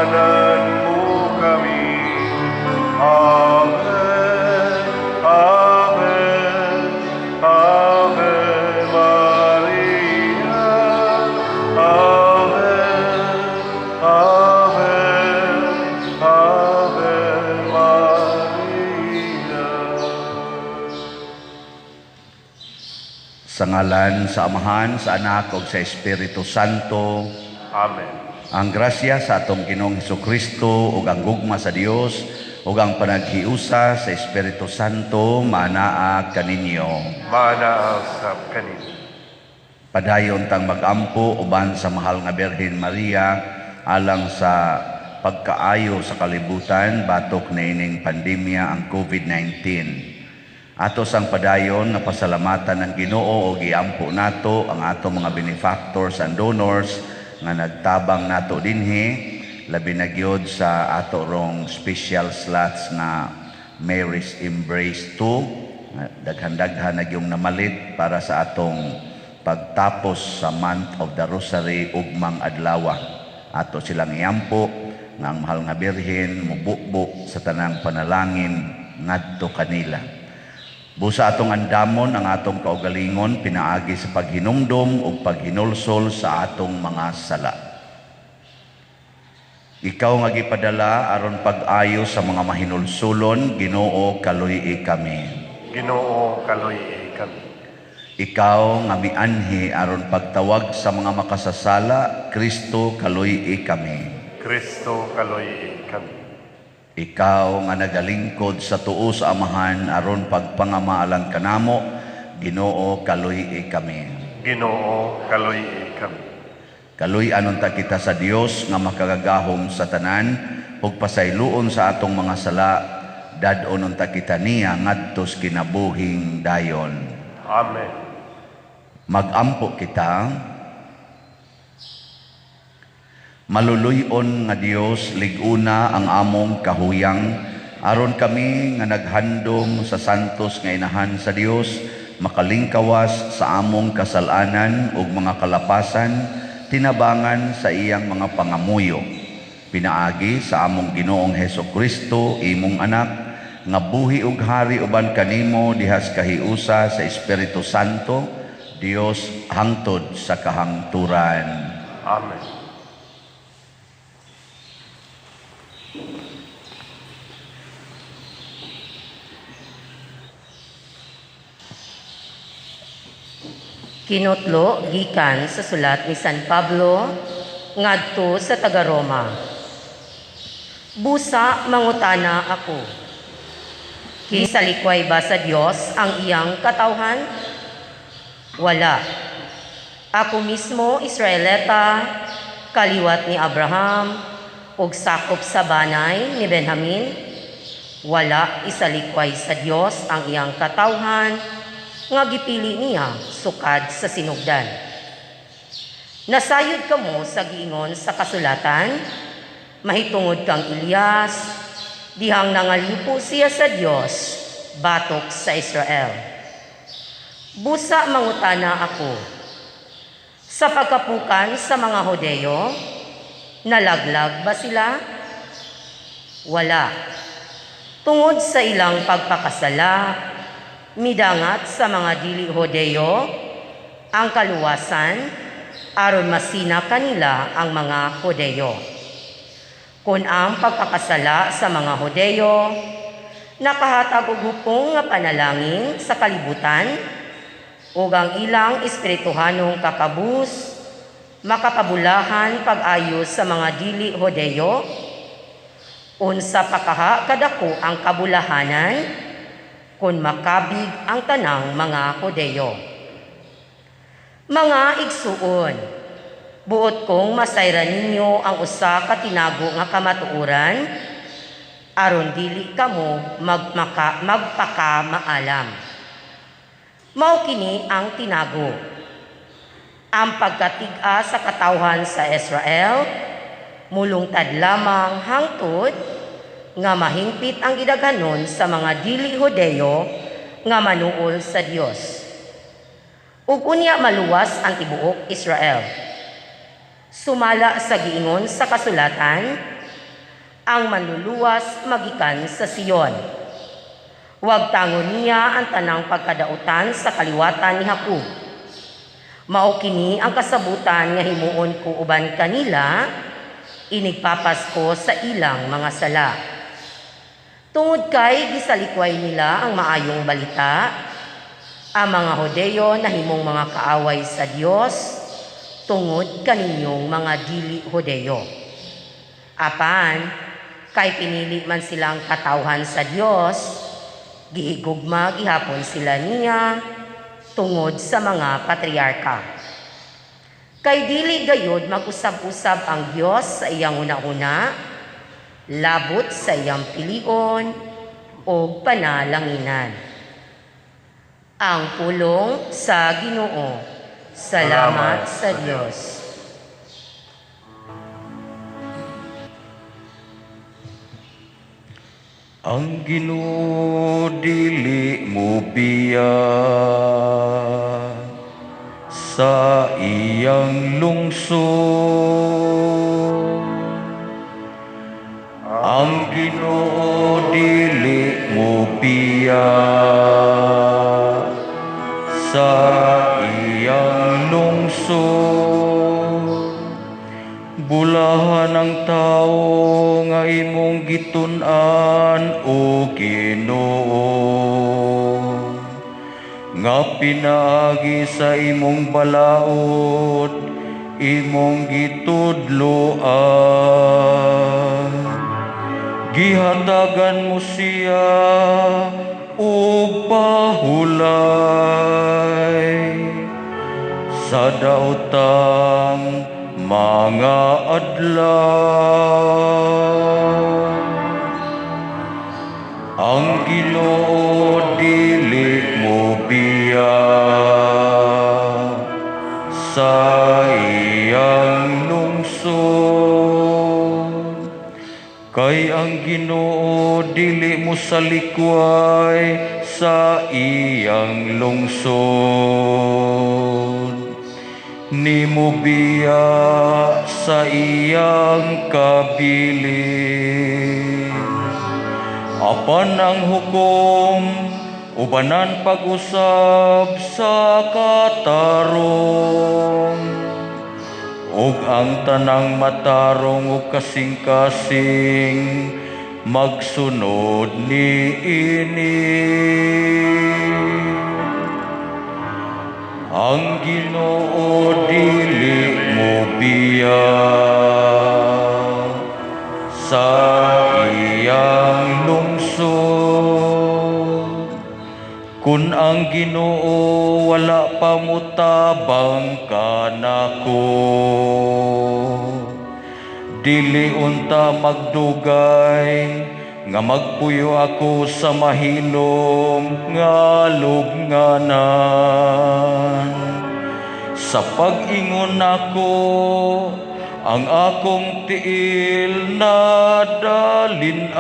Tawanan mo kami. Ave, Ave, Ave Maria. Ave, Ave, Ave Maria. Sa ngalan sa Amahan, sa Anak ug sa Espiritu Santo. Amen. Ang grasya sa atong Ginoong Kristo ug ang gugma sa Dios ug ang panaghiusa sa Espiritu Santo maanaa kaninyo. Maanaa sab kaninyo. Padayon tang magampo uban sa mahal nga Birhen Maria alang sa pagkaayo sa kalibutan batok niining pandemya ang COVID-19. Ato sang padayon nga pasalamatan ang Ginoo ug giampo nato ang ato mga benefactors and donors nga nagtabang nato dinhi, labi na gyud sa ato rong special slots nga Mary's Embrace 2. Daghan-daghan na gyung namalit para sa atong pagtapos sa month of the Rosary ugmang adlaw. Ato silang iampo nga ang mahal nga Birhen mububo sa tanang panalangin ngadto kanila. Busa atong andamon ang atong kaugalingon pinaagi sa paghinumdom ug paghinulsol sa atong mga sala. Ikaw nga gipadala aron pag-ayo sa mga mahinulsulon, Ginoo, kaluy-i kami. Ginoo, kaluy-i kami. Ikaw nga mianhi aron pagtawag sa mga makasasala, Kristo, kaluy-i kami. Kristo, kaluy-i kami. Ikaw nga nagalingkod sa tuo sa Amahan aron pagpangamaalang kanamo, Ginoo, kaluy-i kami. Ginoo, kaluy-i kami. Kaluy-an unta kita sa Dios nga makagagahom sa tanan ug pasayloon sa atong mga sala, dad-on unta kita niya ngadto sa kinabuhing dayon. Amen. Magampo kita. Maluluy-on nga Dios, lig-una ang among kahuyang aron kami nga naghandom sa santos nga inahan sa Dios makalingkawas sa among kasalanan ug mga kalapasan, tinabangan sa iyang mga pangamuyo. Pinaagi sa among Ginoong Heso Kristo, imong anak, nga buhi ug hari uban kanimo dihas kahiusa sa Espiritu Santo, Dios hangtod sa kahangturan. Amen. Kinutlo gikan sa sulat ni San Pablo ngadto sa taga-Roma. Busa mangutana ako. Kisalikway ba sa Dios ang iyang katawhan? Wala. Ako mismo Israelita, kaliwat ni Abraham, ug sakop sa banay ni Benjamin. Wala isalikway sa Dios ang iyang katawhan nga gipili niya sukad sa sinugdan. Nasayod kamo sa giingon sa kasulatan, mahitungod kang Elias, dihang nangalipo siya sa Dios, batok sa Israel. Busa mangutana ako, sa pagkapukan sa mga Hodeo, nalaglag ba sila? Wala. Tungod sa ilang pagpakasala, midangat sa mga dili Hodeo ang kaluwasan aron masina kanila ang mga Hodeo. Kun ang pagpakasala sa mga Hodeo nakahatag og hupong nga panalangin sa kalibutan ug ang ilang espirituhanong kakabus makapabulahan pag-ayo sa mga dili Hodeo, unsa pa kaha kadako ang kabulahanan kun makabig ang tanang mga Hodeo. Mga igsuon, buot kong masayran ninyo ang usa ka tinago nga kamatuoran aron dili kamo magpakamaalam. Mao kini ang tinago. Ang pagkatig-a sa katawhan sa Israel mulungtad lamang hangtod nga mahingpit ang gidaghanon sa mga dili Hodeo nga manuol sa Dios. Ug unya maluwas ang tibuok Israel. Sumala sa giingon sa kasulatan, Ang manluluwas magikan sa Sion. Wagtangon niya ang tanang pagkadautan sa kaliwatan ni Jacob. Mao kini ang kasabutan nga himuon ko uban kanila, inigpapasko sa ilang mga sala. Tungod kay gisalikway nila ang maayong balita, ang mga Hodeo nahimong mga kaaway sa Dios tungod kaninyong mga dili Hodeo. Apan, kay pinili man silang katawhan sa Dios, gihigugma gihapon sila niya tungod sa mga patriarka. Kay dili gayod mag-usab-usab ang Dios sa iyang hunahuna, labot sa iyang pilion og panalanginan. Ang pulong sa Ginoo. Salamat sa Dios. Ang Ginoo dili mo biya sa iyang lungsod. Ang Ginoo dili mo biya sa iyang lungsod. Bulahan ang tao nga imong gitun-an, o Ginoo, nga pinaagi sa imong balaod, imong gitudloan. Gihatagan mo siya og pahulay sa daotang mga adlaw. Ang Ginoo dili mo biya sa iyang lungsod. Kay ang Ginoo dili mo salikway sa iyang lungsod. Nimo biya sa iyang kabilin. Apan ang hukom ubanan pag-usab sa katarong, ug ang tanang matarong ug kasing-kasing magsunod niini. Ang Ginoo dili mo biya sa iyang lungsod. Kun ang Ginoo wala pa mutabang kanako, dili unta magdugay nga magpuyo ako sa mahilom nga lubnganan. Sa pag-ingon nako, ang akong tiil na dalinas.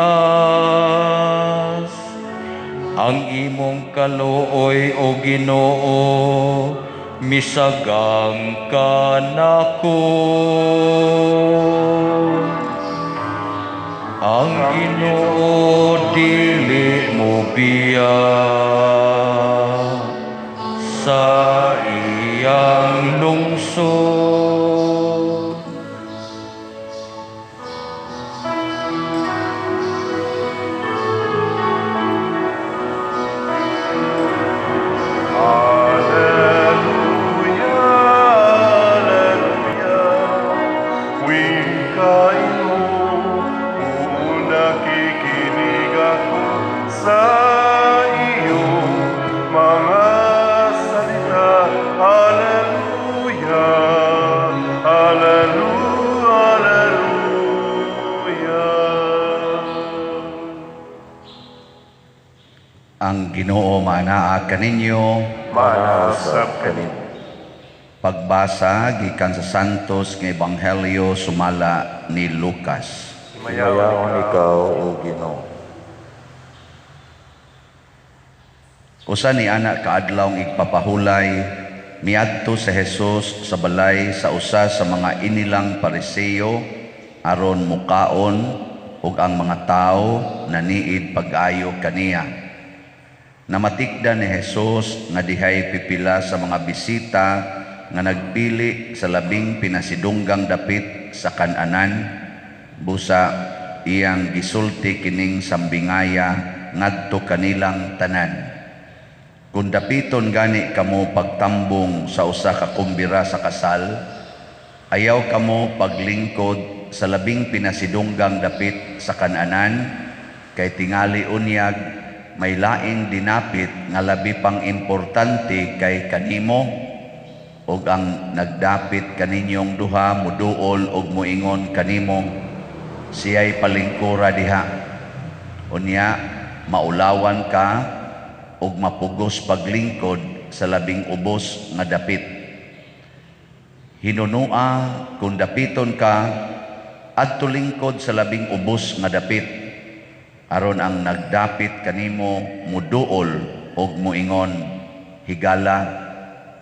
Ang imong kaluoy, o Ginoo, misagang kanako. Ang Ginoo dili mo biya sa iyang lungsod. Alleluia, alleluia. Wikain mo, nakikinig ako sa iyong mga salita. Alleluia, alleluia, alleluia. Ang Ginoo maanaa kaninyo. Maanasab kaninyo. Pagbasa gikan sa Santos nga Ebanghelyo sumala ni Lucas. Himayaon ikaw, o Ginoo. Usa ni ana kaadlawng igpapahulay, miadto si Jesus sa balay sa usa sa mga inilang Pariseo aron mukaon, ug ang mga tawo naniid pag-ayo kaniya. Namatikdan ni Jesus nga dihay pipila sa mga bisita nga nagpili sa labing pinasidunggang dapit sa kananan, busa iyang gisulti kining sambingaya ngadto kanilang tanan. Kung dapiton gani kamo pagtambong sa usa ka kumbira sa kasal, ayaw kamo paglingkod sa labing pinasidunggang dapit sa kananan, kay tingali unyag may laing dinapit nga labi pang importante kay kanimo, ug ang nagdapit kaninyong duha muduol og muingon kanimo, siya'y palingkura diha. Unya maulawan ka ug mapugos paglingkod sa labing ubos nga dapit. Hinunua kung dapiton ka adto lingkod sa labing ubos nga dapit, aron ang nagdapit kanimo muduol og muingon, higala,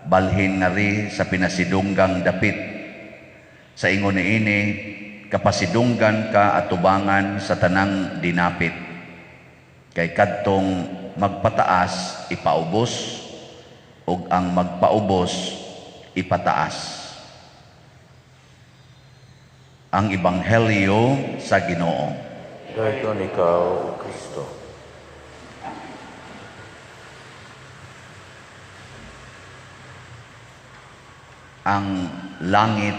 balhin ngari sa pinasidunggang dapit. Sa ingon niini, kapasidunggan ka atubangan sa tanang dinapit. Kay kadtong magpataas ipaubos, ug ang magpaubos ipataas. Ang Ebanghelyo sa Ginoo. Dayon ikaw, O Kristo. Ang langit,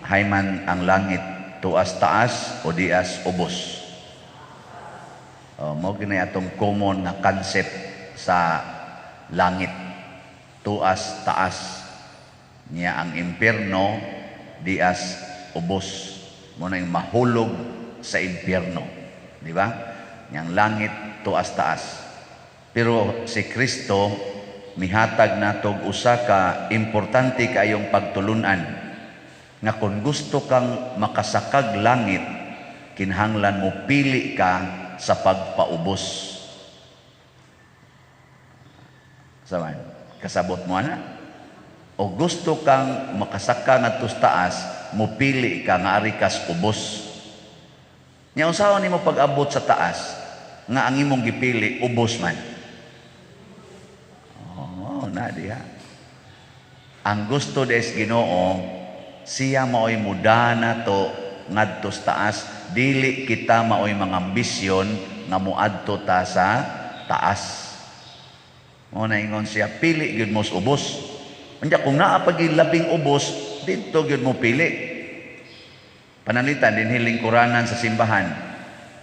hayman ang langit, tuas taas o dias ubos. Mao gini atong common nga concept sa langit, tuas taas. Niya ang impierno, dias ubos. Mo na yung mahulog sa impierno, di ba? Niyang langit tuas taas. Pero si Kristo mihatag natog usa ka importante kaayong pagtulunan nga kung gusto kang makasakag langit, kinahanglan mo pili ka sa pagpaubos. Saman, kasabot mo ana? O gusto kang makasaka ngadto sa taas, mupili ka nga ari kas ubos. Nya unsaon nimo pag-abot sa taas nga ang imong gipili ubos man? Oh, na diha. Ang gusto des Ginoo, siya maoy mudana to ngadto sa taas, dili kita maoy mga ambisyon nga moadto ta sa taas. Mo na ingon siya, pili gyud mo sa ubos. Unya kung naa pa gyud labing ubos, didto gyud mo pili. Pananglitan dinhi lingkuranan sa simbahan.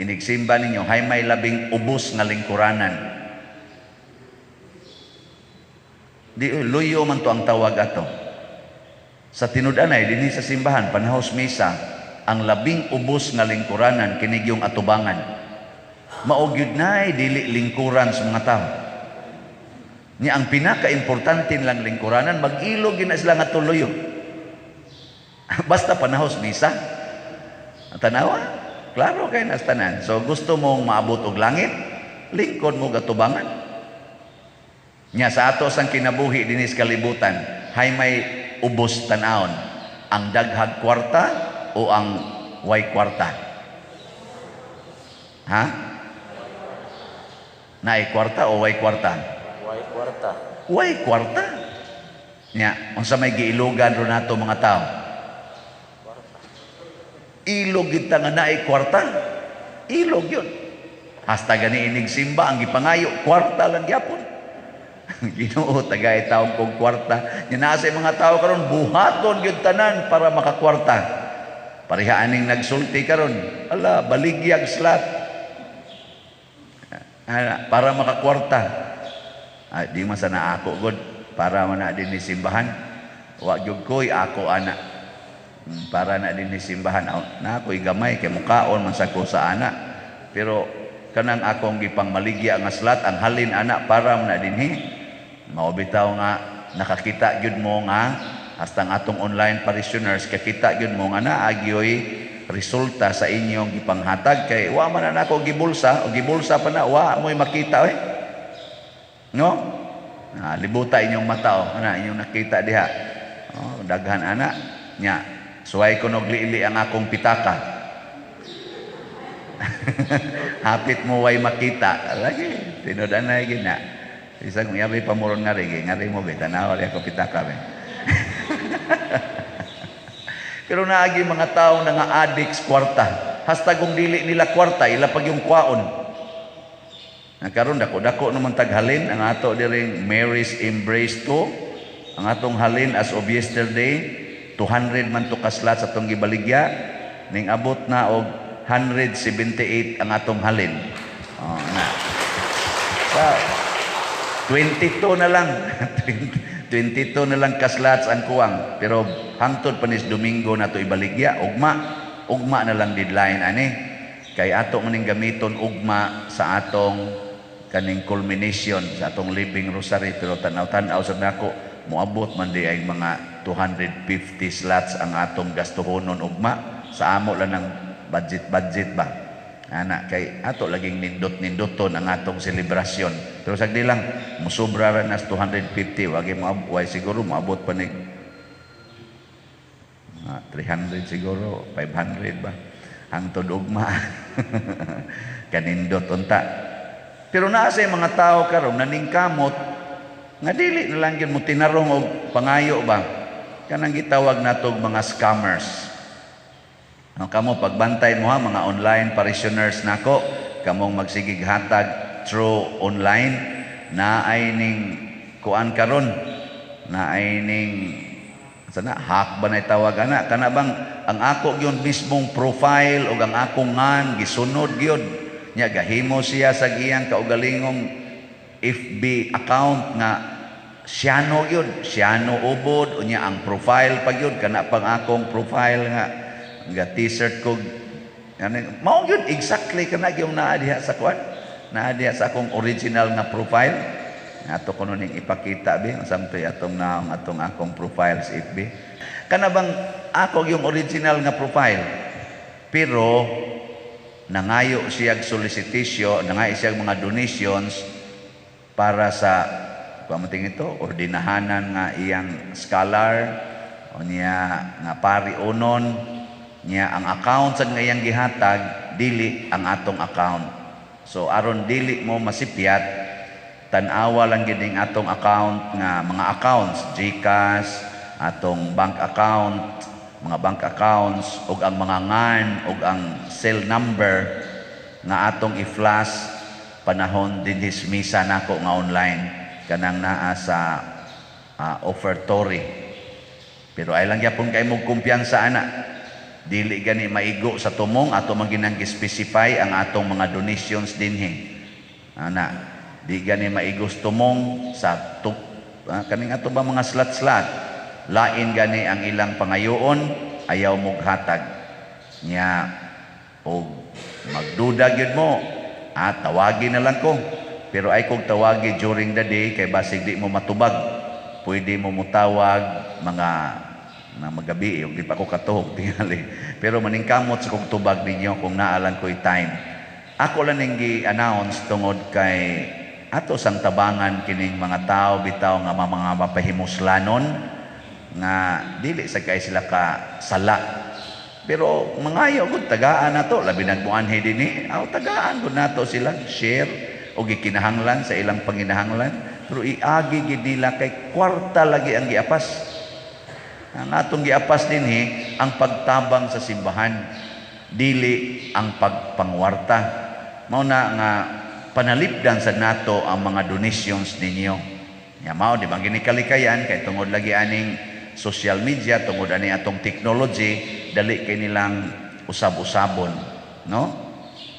Inigsimba ninyo, hay may labing ubos nga lingkuranan. Di luyo man to ang tawag ato. Sa tinud-anay dinhi sa simbahan panahos misa, ang labing ubos nga lingkuranan kini gyung atubangan. Mao gyud nay dili lingkuran sa mga tao. Nya ang pinaka-importante nilang lingkuranan, mag-ilog gyud na sila nga tuluyo. Basta panahos misa. Tanawa, klaro kay nas tanan. So gusto mong maabot og langit, lingkod mo gatubangan. Nya sa ato sang kinabuhi dinhi sa kalibutan, hay may ubos tan-awon, ang daghag kwarta o ang way kwarta? Ha? Naay kwarta o way kwarta? Way kwarta. Way kwarta. Nya, unsa may giilugan ron nato mga tao? Ilog gyud ta nga naay kwarta. Ilog yun. Hasta gani inig simba ang gipangayo, kwarta lang gyapon. Ginoo, tagay taong kog kwarta. Nya naa sa mga tao karon buhaton gyud tanan para makakwarta. Pareha aning nagsulti karon, ala baligyag slot. Ala, para makakwarta. Ay, di man sana ako god para man na din ni simbahan. Wa gyud koy ako ana. Para na din ni simbahan. Na ako'y gamay kay mukaon man sa ko sa ana. Pero kanang akong gipang maligya nga slot ang halin ana para man na dinhi. Mao bitaw nga nakakita gyud mo nga hasta ang atong online parishioners kakita gyud mo nga naa gyoy resulta sa inyong gipanghatag kay wa man na nako gibulsa o gibulsa pa na wa mo'y makita oy. No? Na libuta inyong mata oh, ana inyong nakita diha. Oh, daghan ana nya. Suway ko nog liili ang akong pitaka. Hapit mo way makita. Lagi, tinud-anay gina. Isang mayari pa mo ron ngari, ngari mo be, tanawa ako pitaka be. Pero naagi mga tao na nga addicts kwarta. Hasta kung dili nila kwarta, ila pag yung kwaon. Nagkaroon dako-dako naman taghalin ang ato diring Mary's Embrace 2. Ang atong halin as of yesterday, 200 man to kaslat sa atong gibaligya. Ning abot na og 178 ang atong halin. Oh, na. Sa 22 na lang. 22 na lang kaslots ang kuwang. Pero hangtod pa nis Domingo na to ibaligya, ugma. Ugma na lang deadline ani. Kay ato maning gamiton ugma sa atong kaning culmination sa atong Living Rosary, pero tanaw-tanaw sa nako moabot man di ay mga 250 slots ang atong gastuhonon ugma sa amo lang ng budget budget ba ana, kay ato laging nindot-nindoton ang atong selebrasyon. Pero sagdi lang musobra ra nas 250, wagi mo way siguro moabot pa ni mga 300 siguro, 500 ba hangtod ugma. Kanindot unta. Pero naa say mga tao karon naningkamot nga dili na lang gyud mo tinarong og pangayo ba, kanang gitawag natog mga scammers. No, kamo pagbantay mo ha, mga online parishioners nako, kamong magsigig hatag through online, naay ning kuan karon, naay ning sana hack ba na tawag ana, kana bang ang ako gyud mismong profile ug ang akong ngan gisunod gyud nya, gahimo siya sa iyang kaugalingong FB account nga siyano gyud, siyano ubod unya ang profile pa gyud kana pang akong profile nga nga t-shirt ko ano, mao gyud exactly kana gyud naa diha sa kuan, naa diha sa akong original nga profile. Ato kuno ning ipakita bi samtoy atong naong atong akong profile sa FB, kana bang ako yung original nga profile, pero nangayo siya solicitation, nangayo siya mga donations para sa pamating ito ordinahanan nga iyang scholar o niya nga pari unon niya. Ang account sa nga iyang gihatag dili ang atong account. So aron dili mo masipyat, tan-awa lang gid ning atong account nga mga accounts, GCash, atong bank account, mga bank accounts ug ang mga ngan ug ang cell number nga atong i-flash panahon dinhi misa nako nga online kanang naa sa offertory. Pero ay lang gyapon kay mo kumpiyansa ana, dili gani maigo sa tumong ato man ginang gi-specify ang atong mga donations dinhi ana, di gani maigo sa tumong sa kaning ato ba mga slot-slot. Lain gani ang ilang pangayoon, ayaw mog hatag nya og magduda gyud mo, tawagi na lang ko. Pero ay kog tawagi during the day kay basig di mo matubag. Pwede mo mutawag mga na magabi, yung di pa ko katuhog tingali. Pero maningkamot sa kong tubag ninyo kung naalang ko'y time. Ako lang ning gi-announce tungod kay ato sang tabangan kining mga tao bitaw nga mga mapahimuslanon nga dili sa kay sila ka sala. Pero mangayo gud tagaan nato, labi nagmuanhi dinhi, aw tagaan gud nato sila share o gikinahanglan sa ilang panginahanglan, pero iagi gid nila kay kwarta lagi ang giapas. Ang atong giapas dinhi ang pagtabang sa simbahan, dili ang pagpangwarta. Mao na nga panalipdan sa nato ang mga donations ninyo. Nya mao di ba ginikalikayan kay tungod lagi aning social media, tungod ani atong technology, dali kay nilang usab-usabon, no?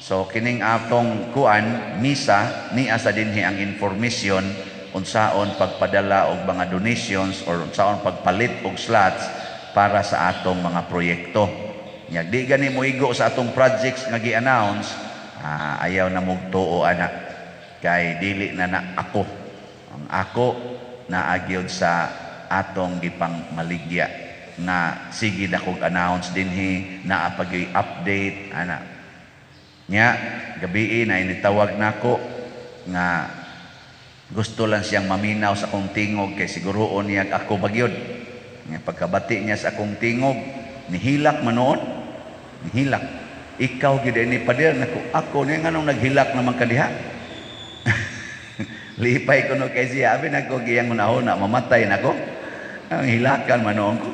So kining atong kuan misa niya sa dinhi ang information unsaon pagpadala og mga donations or unsaon pagpalit og slots para sa atong mga proyekto. Nya di gani moigo sa atong projects nga gi-announce, ayaw na mugtuo ana kay dili na na ako. Ang ako naa gyud sa atong gipang maligya nga sige na kog announce dinhi, naa pag update ana. Nya gabii na initawag nako nga gusto lang siyang maminaw sa akong tingog kay siguroon niya ako bagyod. Nga pagkabati niya sa akong tingog, nihilak man noon, nihilak. Ikaw gid ni pader nako. Ako ni, nganong naghilak naman ka diha? Lipay ko no kay siya. Abi nako giyang hunahuna, mamatay nako. Ang hilakan man noon ko.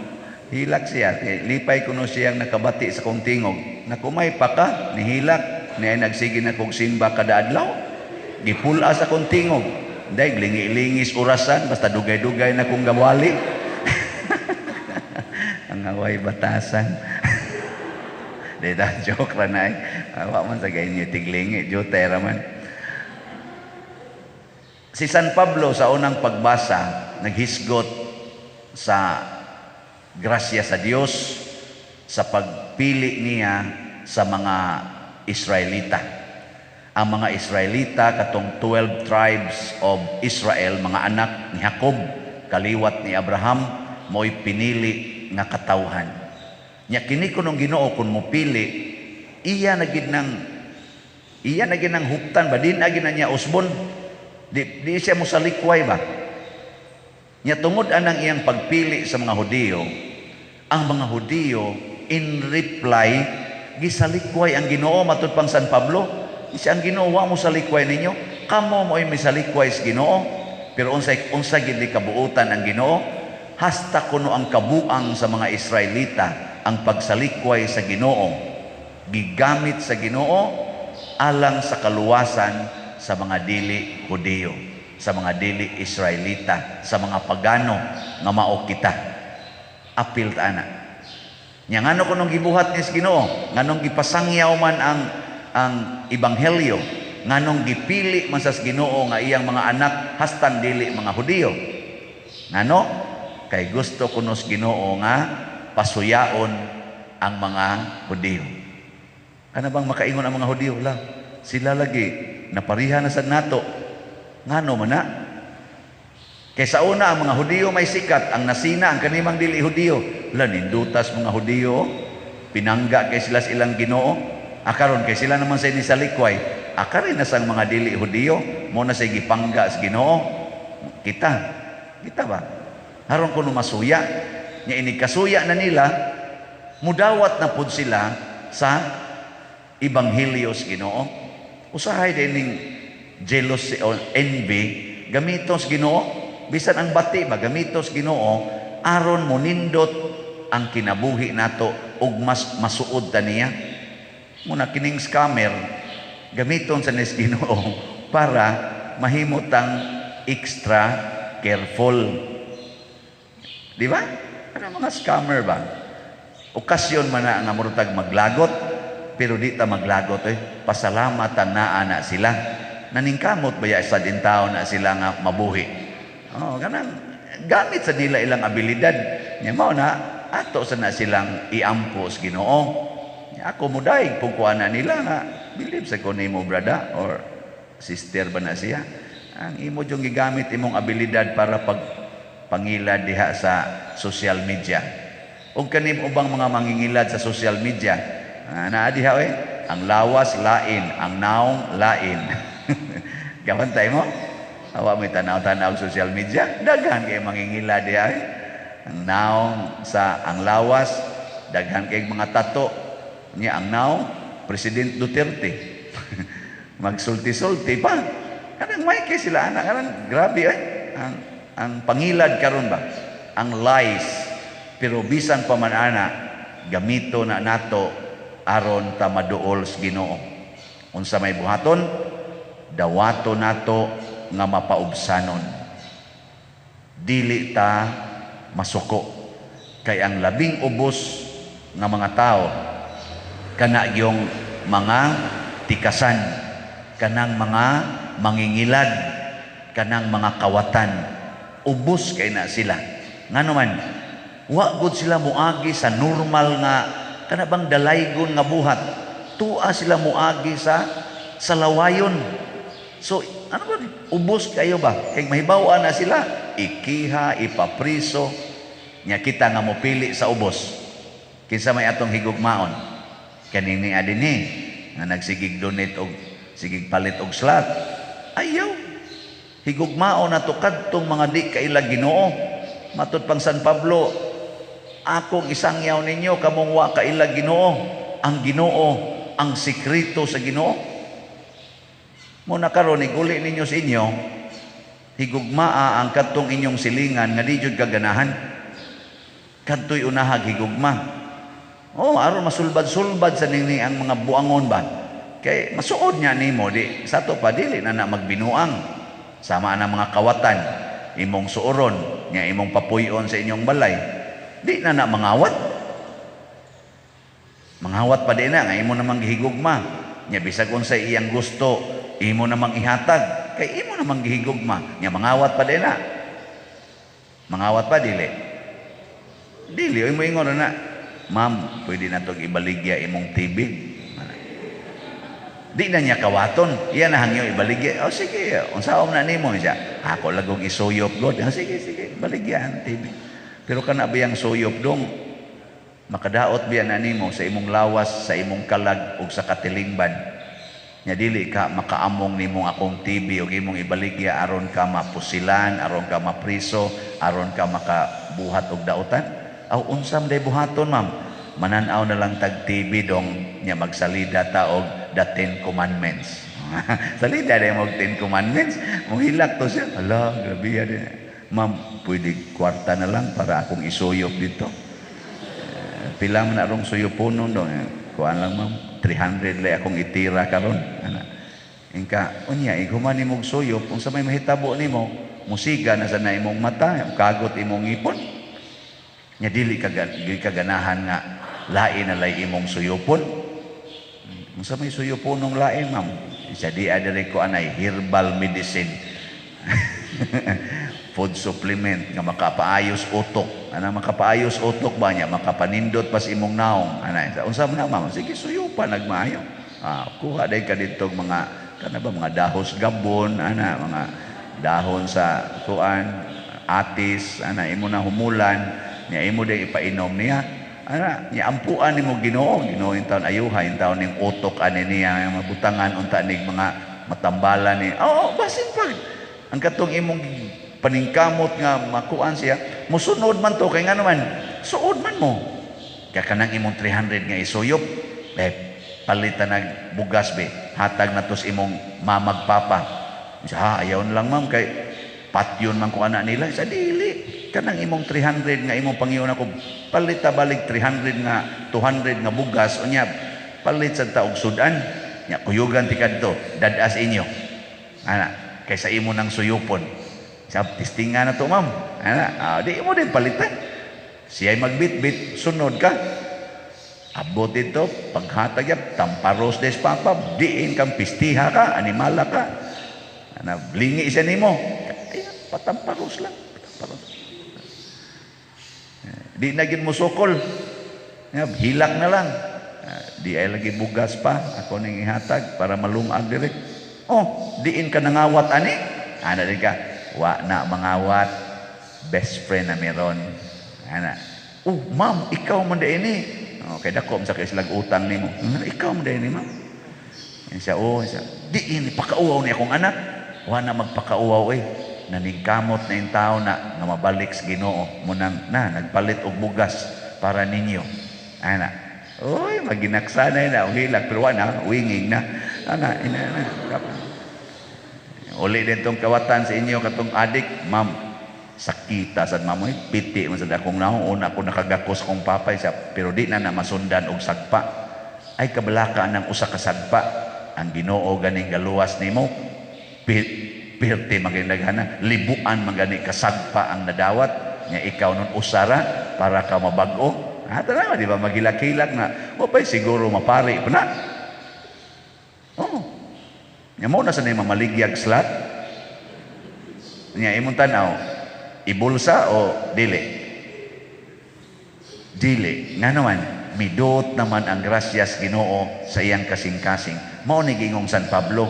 Hilak siya. Lipay ko no siyang nakabati sa kong tingog. Nakumay pa ka, nihilak. Niya nagsige na kong simba kada adlaw. Gipula sa kong tingog. Dahil lingi-lingis orasan, basta dugay-dugay na kong gawali. Ang away batasan. Di ta, joke ra na eh. Wa man sa ganyo tiglingi, joke ra man. Si San Pablo sa unang pagbasa, naghisgot sa grasya sa Dios sa pagpili niya sa mga Israelita. Ang mga Israelita, katong 12 tribes of Israel, mga anak ni Jacob, kaliwat ni Abraham, mo'y pinili nga katawhan. Nya kini kunong Ginoo kun mopili, iya na gid nang huptan ba, di na gid na niya usbon. Di siya mosalikway ba. Nya tungod anang iyang pagpili sa mga Hudiyo, ang mga Hudiyo in reply gisalikway ang Ginoo. Matud pang San Pablo, siya ang Ginoo wa mo salikway ninyo, kamo mo'y misalikway sa Ginoo. Pero unsay unsa gid kabuutan ang Ginoo? Hasta kuno ang kabuang sa mga Israelita, ang pagsalikway sa Ginoo, gigamit sa Ginoo alang sa kaluwasan sa mga dili Hudiyo, sa mga dili Israelita, sa mga pagano nga mao kita. Apil ta ana. Nya ngano kunong gibuhat ni sa Ginoo? Nganong gipasangyaw man ang ebanghelyo? Nganong gipili man sa Ginoo nga iyang mga anak hastang dili mga Hudiyo? Ngano? Kay gusto kuno sa Ginoo nga pasuyaon ang mga Hudiyo. Kana bang makaingon ang mga Hudiyo la? Sila lagi napariha na sad nato. Ngano man na? Kay sa una ang mga Hudiyo may sikat, ang nasina ang kanimang dili Hudiyo. La, nindutas mga Hudiyo, pinangga kay sila sa ilang Ginoo. Akaron kay sila naman sa nisalikway. Akarin na sang mga dili Hudiyo, mo na say gipangga sa Ginoo. Kita, kita ba? Haron kuno masuya, nya inig kasuya na nila, mudawat na pud sila sa ebanghelyo sa Ginoo. Usahay din ning jealousy or envy, gamiton sa Ginoo, bisan ang bati ba gamiton sa Ginoo aron monindot ang kinabuhi nato ug mas masuod ta niya. Muna kining scammer gamiton sa nis Ginoo para mahimo tang extra careful. Di ba? Ano mga scammer ba? Okasyon man na nga murtag maglagot, pero di ta maglagot eh. Pasalamat ang naa na sila. Naningkamot ba ya sa din tao na sila nga mabuhi? Oh, kanang gamit sa nila ilang abilidad. Nya mao na ato sa na silang iampo sa Ginoo. Nya ako mudaig pug kuha na nila nga believe sa ko nimo, brother or sister ba na siya. Ang imo jung gigamit imong abilidad para pag pangilad diha sa social media. Ug kanim ubang mga mangingilad sa social media, naa diha eh, ang lawas lain, ang naong lain. Gabantay mo? Awa mo tanaw-tanaw social media, daghan kay mangingilad diha eh. Ang naong sa ang lawas, daghan kay mga tato. Nya ang naong President Duterte. Magsulti-sulti pa. Kanang may kay sila anak, kanang grabe eh. Ang pangilad karon ba? Ang lies. Pero bisan pa man ana, gamito na nato aron ta maduol sa Ginoo. Unsa may buhaton? Dawato nato nga mapaubsanon. Dili ta masuko. Kay ang labing ubos nga mga tao kana yung mga tikasan, kanang mga mangingilad, kanang mga kawatan. Ubos kay na sila. Ngano man, wa gud sila muagi sa normal nga kana bang dalaygon nga buhat. Tua sila muagi sa lawayon. So, ano ba? Ubos kayo ba? Kay mahibaw na sila, ikiha, ipapriso. Nya kita nga mopili sa ubos. Kinsa may atong higugmaon? Kanini adini nga nagsigig donate og sigig palit og slot. Ayaw. Higugmaon nato kadtong mga di kaila Ginoo. Matud pang San Pablo, akong isangyaw ninyo kamong wa kaila Ginoo. Ang Ginoo Ang sekreto sa Ginoo. Muna karon iguli ninyo sa inyo, higugmaa ang kadtong inyong silingan nga di jud kaganahan. Kadto'y unahag higugma. Oh, aron masulbad-sulbad sa nini ang mga buangon ba. Kay masuod niya nimo di sa to pa dili na na magbinuang. Sama na mga kawatan imong suuron nya imong papuy-on sa inyong balay. Di na na mangawat. Mangawat pa di na nga imo namang gihigugma. Nya bisag unsay iyang gusto, imo namang ihatag. Kay imo namang gihigugma. Nya mangawat pa di na. Mangawat pa dili. Dili oy mo ingon na, "Ma'am, pwede na tog ibaligya imong TV." Di na niya kawaton. Iya na hangyo ibaligya. "Oh sige, unsaon na nimo?" Siya, "Ako lagong isuyop god." "Oh, sige, sige, baligya ang TV." Pero kana biyang suyop dong makadaot biya na nimo sa imong lawas, sa imong kalag ug sa katilingban. Nya dili ka makaamong nimong akong TV ug imong ibaligya aron ka mapusilan, aron ka mapriso, aron ka makabuhat og dautan. "Aw, unsa man day buhaton, ma'am?" "Mananaw na lang tag TV dong, nya magsalida ta og the Ten Commandments." Salida day mo og Ten Commandments. Mohilak to siya. "Ala, grabe yan. Ma'am, pwede kwarta na lang para akong isuyop dito. Eh, pila man na rong suyuponon dong? Eh, kuan lang, ma'am, 300 lay akong itira karon." Ana. Ingka, "Unya, iguman nimo og suyop, unsa may mahitabo nimo? Musiga na sa na imong mata, kagot imong ngipon. Nya dili ka ganahan nga lain na lay imong suyupon." "Unsa may suyuponong lain, ma'am?" "Isa di adiri ko anay herbal medicine. Food supplement nga makapaayos utok. Ana, makapaayos utok ba niya, makapanindot pas imong naong. Ana, unsa man na, ma'am?" "Sige, suyupan nagmaayo. Ah, kuha day ka dito mga kana ba mga dahos gabon, ana, mga dahon sa kuan, atis, ana, imo na humulan, niya imo day ipainom niya. Ana, niya ampuan nimo Ginoo, Ginoo in taon ayuha in taon ning utok ani niya, mabutangan unta nig mga matambalan ni. Oo, basin pa. Ang katong imong paningkamot nga makuan siya, musunod man to kay ngano man, suod man mo. Kaya kanang imong 300 nga isuyop, eh, palitan nag bugas be, hatag na tos imong mamag papa." Siya, "Ha, ayaw na lang, ma'am, kay patyon man ko anak nila." Sa dili, kanang imong 300 nga imong pangyon ako, palita balik 300 nga 200 nga bugas, unya, palit sa taog sudan, nya kuyugan ti kadto, dadas inyo. Ana, kaysa imo nang suyupon. Sa testinga na to, ma'am. Ana, ah, di mo din palitan. Siya'y magbitbit, sunod ka. Abot ito, paghatag yan, tamparos des papa, diin kang pistiha ka, animala ka. Ana, lingi siya nimo. Ay, patamparos lang. Patamparos. Di na gid mo sukol. Hilak na lang. Ah, di ay lagi bugas pa, ako ning ihatag para malungag direk. Oh, diin ka nangawat ani? Ana din ka, "Wa na mangawat. Best friend na meron." Ana. "Oh, ma'am, ikaw man di ini." Oh, kay dako man sa kay silag utang nimo. "Ikaw man di ini, ma'am." Yan siya, oh, siya. "Diin, pakauwaw ni akong anak." "Wa na magpakauwaw eh. Naningkamot na yung tao na nga mabalik sa Ginoo. Munang na, nagpalit og bugas para ninyo." Ana. Oy, maginaksanay na, hilak, pero wa na, winging na. Ana, ina, na. Uli din tong kawatan sa inyo katong adik, "Ma'am, sakita sad ma'am, oy, piti man sad akong naong, una ako nakagakos kong papay siya, pero di na na masundan og sagpa." Ay kabalaka ng usa ka sagpa. Ang Ginoo ganing galuwas nimo, pirti maginaghana, libuan man gani kasagpa ang nadawat nya ikaw nun usara para ka mabag-o. Ah, tanawa, di ba magilak-hilak na, o pa'y siguro mapari pa na. Oh. Nya mo na sa nimo maligyag slot. Nya imong tan-aw, ibulsa o dili? Dili. Nga naman, midot naman ang grasyas Ginoo sa iyang kasing-kasing. Mao ni gingong San Pablo,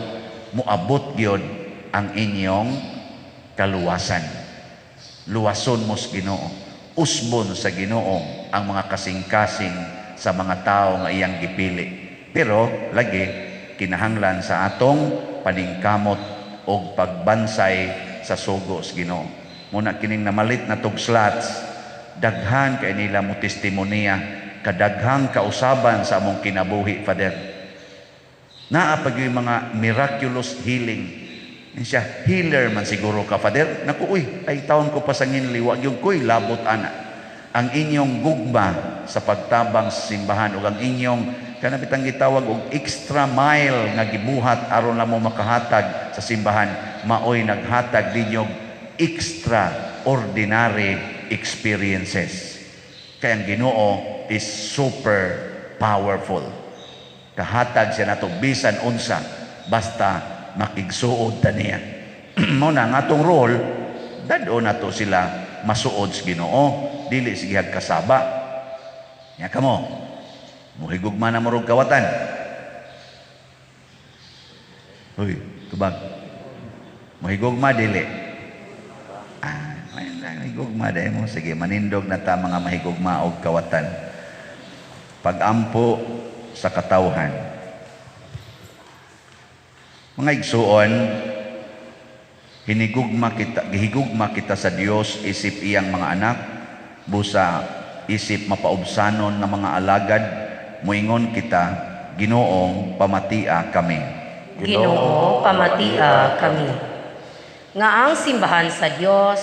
moabot gyud ang inyong kaluwasan. Luwason mo sa Ginoo. Usbon sa Ginoo ang mga kasing-kasing sa mga tao nga iyang gipili. Pero lagi kinahanglan sa atong paningkamot og pagbansay sa sugo sa Ginoo. Muna kining namalit na tog slots, daghan kay nila mo testimonya, kadaghang kausaban sa among kinabuhi, Father. Naa pa gyud mga miraculous healing. Yan siya, healer man siguro ka, Father. Naku, uy, ay taon ko pa sa nginli, wa gyud ko'y labot ana. Ang inyong gugma sa pagtabang sa simbahan ug ang inyong kana bitang gitawag og extra mile nga gibuhat aron na mo makahatag sa simbahan, maoy naghatag ninyo extraordinary experiences. Kaya ang Ginoo is super powerful. Kahatag siya nato bisan unsa basta makigsuod ta niya. Mao na nga atong role, dad-o nato sila masuod sa Ginoo, dili sige kasaba. Nya kamo, muhigugma na murog kawatan. Uy, tubag. Muhigugma dili. Ah, mahigugma dahil mo. Sige, manindog na ta mga mahigugma og kawatan. Pagampo sa katawhan. Mga igsuon, hinigugma kita, gihigugma kita sa Dios isip iyang mga anak, busa isip mapaubsanon nga mga alagad, muingon kita, Ginoong pamatia kami. Ginoo, pamatia kami. Nga ang simbahan sa Dios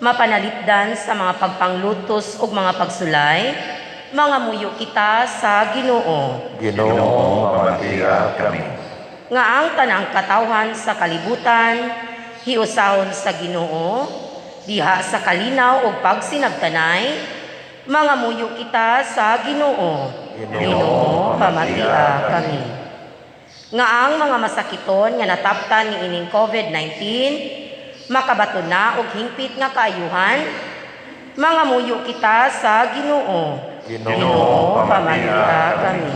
mapanalipdan sa mga pagpanglutos ug mga pagsulay, mga muyo kita sa Ginoo. Ginoo, pamatia kami. Nga ang tanang katawhan sa kalibutan hiusahon sa Ginoo, diha sa kalinaw ug pagsinabtanay, mga muyo kita sa Ginoo. Ginoo, pamatia kami. Nga ang mga masakiton nga nataptan niining COVID-19 makabaton na og hingpit nga kaayuhan, mga muyo kita sa Ginoo. Ginoo, pamatia kami.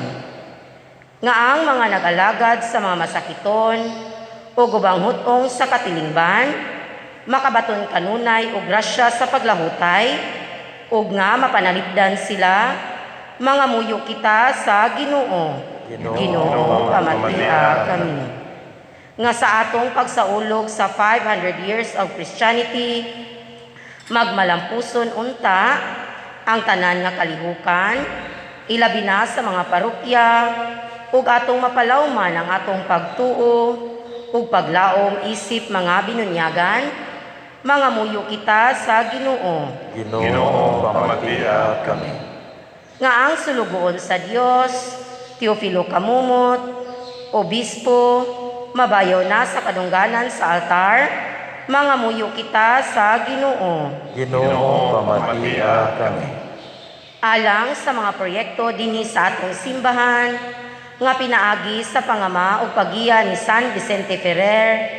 Nga ang mga nag-alagad sa mga masakiton o gubang hutong sa katilingban, makabaton kanunay og grasya sa paglahutay, ug nga mapanalipdan sila, mga muyo kita sa Ginoo. Ginoo, pamatia kami. Nga sa atong pagsaulog sa 500 years of Christianity, magmalampuson unta ang tanan nga kalihukan, ilabi na sa mga parokya, ug atong mapalawman ang atong pagtuo ug paglaom isip mga binunyagan, mga muyo kita sa Ginoo. Ginoo, pamatia kami. Nga ang sulugoon sa Dios, Teofilo Camomot, obispo, mabayaw na sa kadungganan sa altar, mga muyo kita sa Ginoo. Ginoo, pamatia kami. Alang sa mga proyekto dinhi sa atong simbahan, nga pinaagi sa pangama ug paggiya ni San Vicente Ferrer,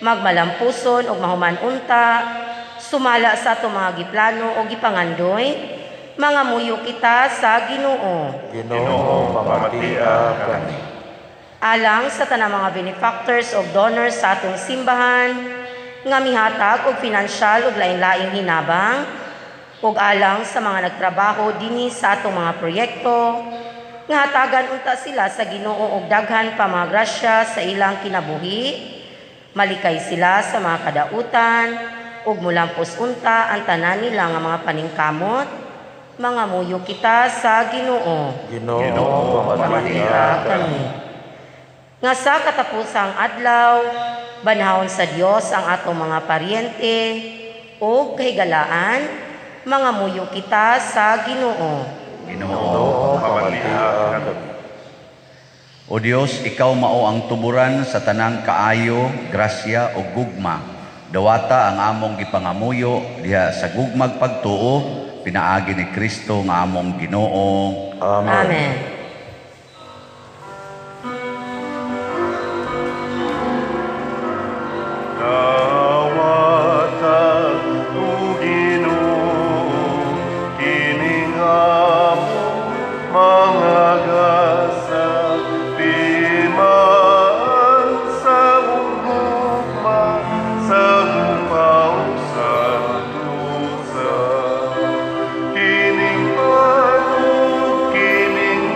magmalampuson ug mahuman unta, sumala sa atong mga giplano o gipangandoy, mga muyo kita sa Ginoo. Ginoo, pamatia kami. Alang sa tanang mga benefactors o donors sa atong simbahan, nga mihatag og pinansyal ug lain-laing hinabang, ug alang sa mga nagtrabaho dinhi sa atong mga proyekto, nga hatagan unta sila sa Ginoo og daghan pa mga grasya sa ilang kinabuhi, malikay sila sa mga kadautan, ug mulampos unta ang tanan nila nga mga paningkamot, mga muyo kita sa Ginoo. Ginoo, pamatia kami. Nga sa katapusang adlaw, banhawon sa Dios ang atong mga paryente ug kahigalaan, mga muyo kita sa Ginoo. Ginoo, pamatia kami. O Dios, ikaw mao ang tuburan sa tanang kaayo, grasya o gugma. Dawata ang among gipangamuyo diha sa gugmag pagtuo, pinaagi ni Kristo nga among Ginoo. Amen. Amen. Dawata o Ginoo, kining among mga gasa, timaan sa gugma, sa gupaw sa dusa. Kining pan, kining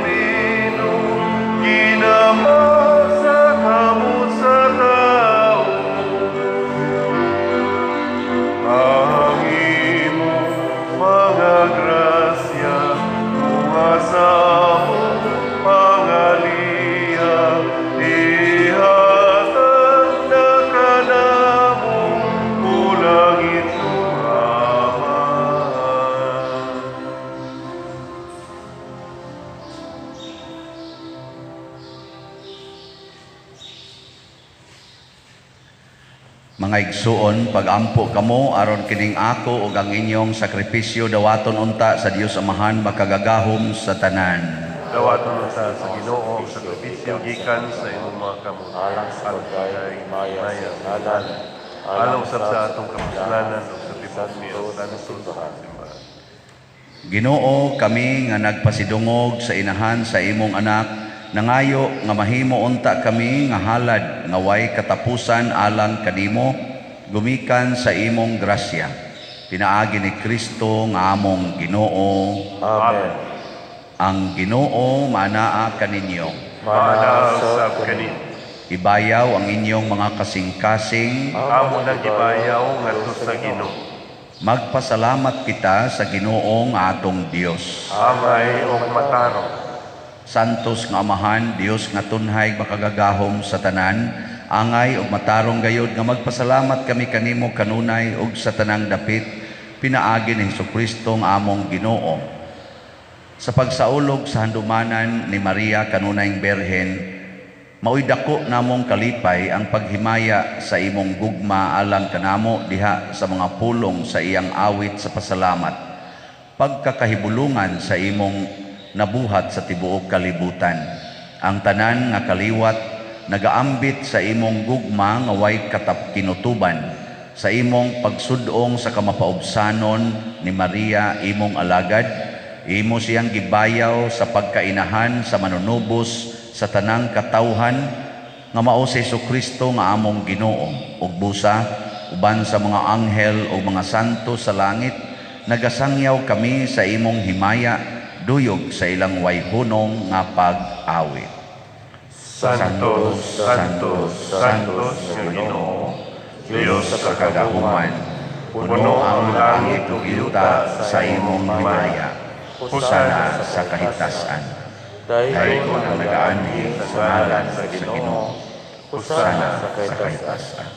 Mga igsuon, pagampo kamo aron kining ako ug ang inyong sakripisyo dawaton unta sa Dios Amahan makagagahom sa tanan. Dawaton unta sa Ginoo ang sakripisyo gikan sa imong mga kamot Alang sa pagkay himaya sa ngalan, alang usab sa atong kapuslanan ug sa tibuok niya santo santo simbahan. simbahan. Ginoo, kami nga nagpasidungog sa inahan sa imong anak, nangayo nga mahimo unta kami nga halad nga way katapusan alang kanimo, gumikan sa imong grasya. Pinaagi ni Kristo nga among Ginoo. Amen. Ang Ginoo manaa kaninyo. Maanaa usab kaninyo. Ibayaw ang inyong mga kasing-kasing. Amo nang gibayaw ngadto sa Ginoo. Magpasalamat kita sa Ginoo nga atong Dios. Angay og matarong. Santos nga Amahan, Dios nga tunhay makagagahom sa tanan, angay ug matarong gayod nga magpasalamat kami kanimo kanunay ug sa tanang dapit, pinaagi ni Hesukristo nga among Ginoo. Sa pagsaulog sa handumanan ni Maria kanunayng Berhen, maoy dako namong kalipay ang paghimaya sa imong gugma alang kanamo diha sa mga pulong sa iyang awit sa pasalamat, pagkakahibulungan sa imong nabuhat sa tibuok kalibutan. Ang tanan nga kaliwat nagaambit sa imong gugma nga way kinutuban, sa imong pagsudong sa kamapaubsanon ni Maria imong alagad, imo siyang gibayaw sa pagkainahan sa manunubos sa tanang katawhan nga mao si Hesukristo nga among Ginoo. Ug busa uban sa mga anghel ug mga santo sa langit, nagasangyaw kami sa imong himaya duyog sa ilang wayhunong nga pag-awit. Santo, Santo, Santos nga Ginoo, Dios sa kagahuman, puno ang langit ug yuta sa imong himaya. Hosana sa kahitasan. Dayon ang nagaanhi sa ngalan sa Ginoo. Hosana sa kahitasan.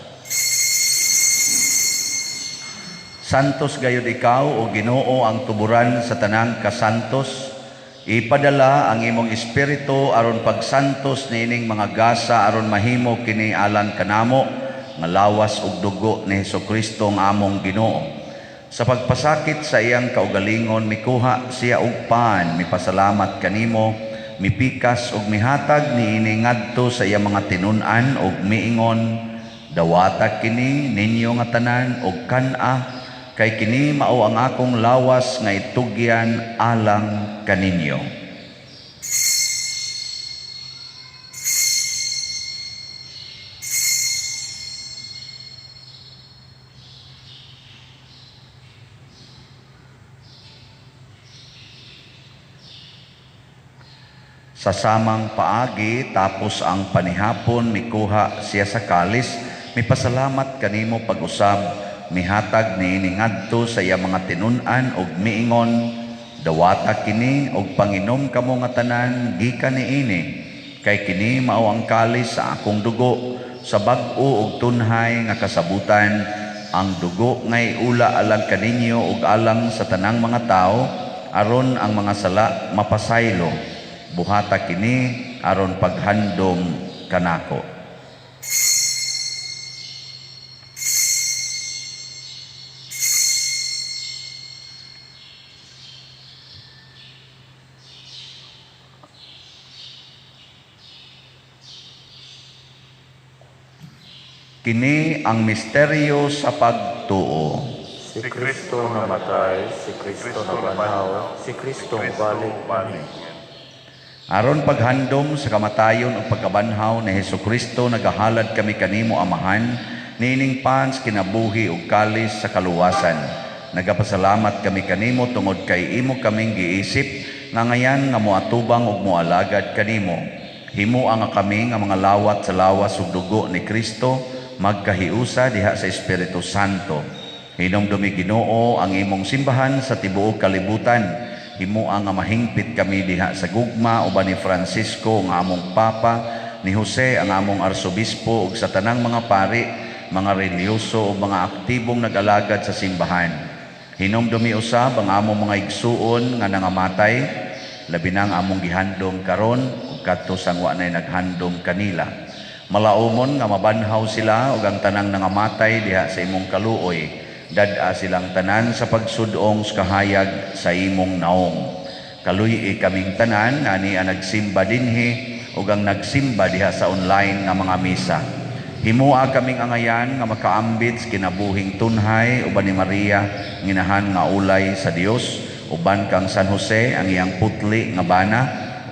Santos gayud ikaw o Ginoo ang tuburan sa tanang kasantos. Ipadala ang imong espiritu aron pagsantos niining mga gasa aron mahimo kini alang kanamo nga lawas ug dugo ni Hesukristo ang among Ginoo. Sa pagpasakit sa iyang kaugalingon mikuha siya og pan, mipasalamat kanimo, mipikas ug mihatag niini ngadto sa iyang mga tinun-an ug miingon, dawata kini ninyo nga tanan ug kan-a, kay kini mao ang akong lawas nga itugyan alang kaninyo. Sa samang paagi, tapos ang panihapon, mikuha siya sa kalis, mipasalamat kanimo pag-usab, mihatag niini ngadto sa iyang mga tinun-an ug miingon, dawata kini og panginom kamo nga tanan gikan niini, kay kini mao ang kalis sa akong dugo, sa bag-o ug tunhay nga kasabutan, ang dugo ngay ula alang kaninyo ug alang sa tanang mga tawo, aron ang mga sala mapasaylo. Buhata kini aron paghandom kanako. Kini ang misteryo sa pagtuo. Si Kristo namatay, si Kristo nabanhaw, si Kristo mubalik balik. Aron paghandom sa kamatayon ug pagkabanhaw ni Hesukristo, nagahalad kami kanimo Amahan, niining pans kinabuhi ug kalis sa kaluwasan. Nagapasalamat kami kanimo tungod kay imo kaming giisip nga ngayan nga moatubang ug moalagad kanimo. Himoa nga kami nga mga lawat sa lawas ug dugo ni Kristo, magkahiusa diha sa Espiritu Santo. Hinumdumi Ginoo ang imong simbahan sa tibuok kalibutan. Himoa nga mahingpit kami diha sa gugma uban ni Francisco nga among Papa, ni Jose ang among Arsobispo ug sa tanang mga pari, mga relihiyoso ug mga aktibong nag-alagad sa simbahan. Hinumdumi usab ang among mga igsuon nga nangamatay, labi na ang among gihandom karon ug kadto sang wa nay naghandom kanila. Malaumon nga mabanhaw sila ug ang tanang nangamatay diha sa imong kaluoy. Dad-a silang tanan sa pagsudong sa kahayag sa imong naong. Kaluy-i kaming tanan ani ang nagsimba dinhi ug ang nagsimba diha sa online nga mga misa. Himua kaming angayan nga makaambit sa kinabuhing tunhay uban ni Maria nginahan nga ulay sa Dios, uban kang San Jose ang iyang putli nga bana,